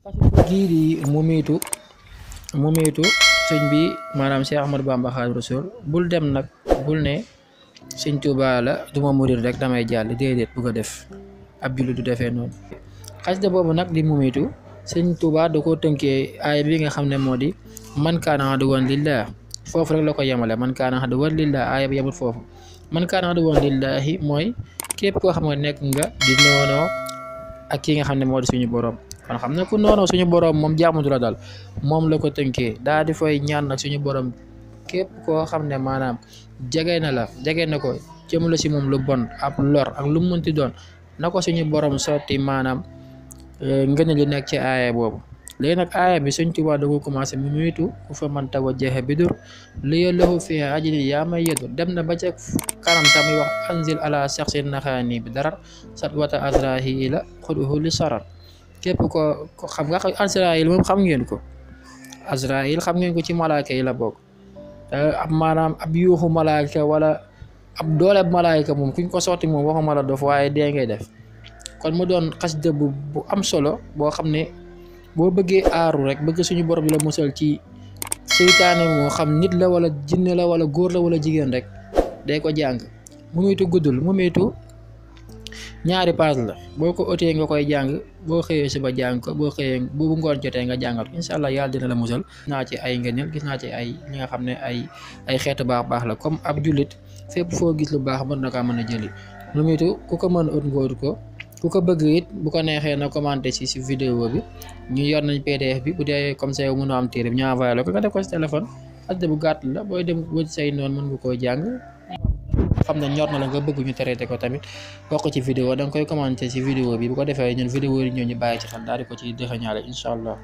kii di mumitu sëñ bi maanaam Cheikh Ahmadou Bamba Xaadimu Rasuul bul dem nag bul ne sëñ Tuubaa la duma murid rek damay jàll déedéet bu ko def ab jullit du defee noonu. xasida boobu nag di mumitu sëñ Tuubaa da koo tënkee aaya bi nga xam ne moo di man kaana aduwwan lillah foofu rek la ko yemale man kaana aduwwan lillah aaya bi yemut foofu man kaana aduwwan lillahi mooy képp koo xam nga nekk nga di noonoo ak ki nga xam ne moo di suñu borom. kon xam ne ku noonu suñu borom moom jaamutu la dal moom la ko tënkee daa di fay ñaan nag suñu borom képp koo xam ne maanaam jege na ko jëmale si moom lu bon ab lor ak lu mu mënti doon na ko suñu borom sotti maanaam ngeen li nekk ci aaya boobu. léegi nag aaya bi Sëñ Tuubaa da ko commencé mu muytu ku fa man tawajjaha bidur liya lahu fi ajli yaa may yedur dem na ba ca kanam sax muy wax anzil ala shakhsin naxaani bi darar sat wata azrahi la xuduhu li sarar képp ko xam nga Azraïl moom xam ngeen ko ci malaaka yi la bokk maanaam ab yuuxu malaaka wala ab doole malaaka moom kuñ ko sotti moom waxuma la dof waaye dee ngay def. kon mu doon xasida bu am solo boo xam ne boo bëggee aaru rek bëgg suñu borom bi la musal ci seytaane moo xam nit la wala jinne la wala góor la wala jigéen rek day ko jàng. mumitu guddul mumitu ñaari paas la boo ko otee nga koy jàng boo xëyee suba jàng ko boo xëyee bu ngoon jotee nga jàngat incha allah yàlla dina la musal. gis naa ci ay ngëneel gis naa ci ay li nga xam ne ay xeetu baax la comme ab jullit fépp foo gis lu baax mën na kaa mën a jëli. mumitu ku ko mën ut nga ut ko ku ko bëgg it bu ko neexee na commenté si vidéo bi ñu yor nañ PDF bi bu dee comme ça yow mën a am téere bi ñu envoyé la ko nga def ko si téléphone xasida bu gàtt la booy dem wëj say noonu mën nga koo jàng. xam ne ñor na la nga bëgg ñu traité ko tamit bokk ci vidéo da nga koy commenté ci vidéo bi bu ko defee ñun vidéo yi ñoo ñu bàyyi ci xel daal di ko ci dëxañaale incha allah.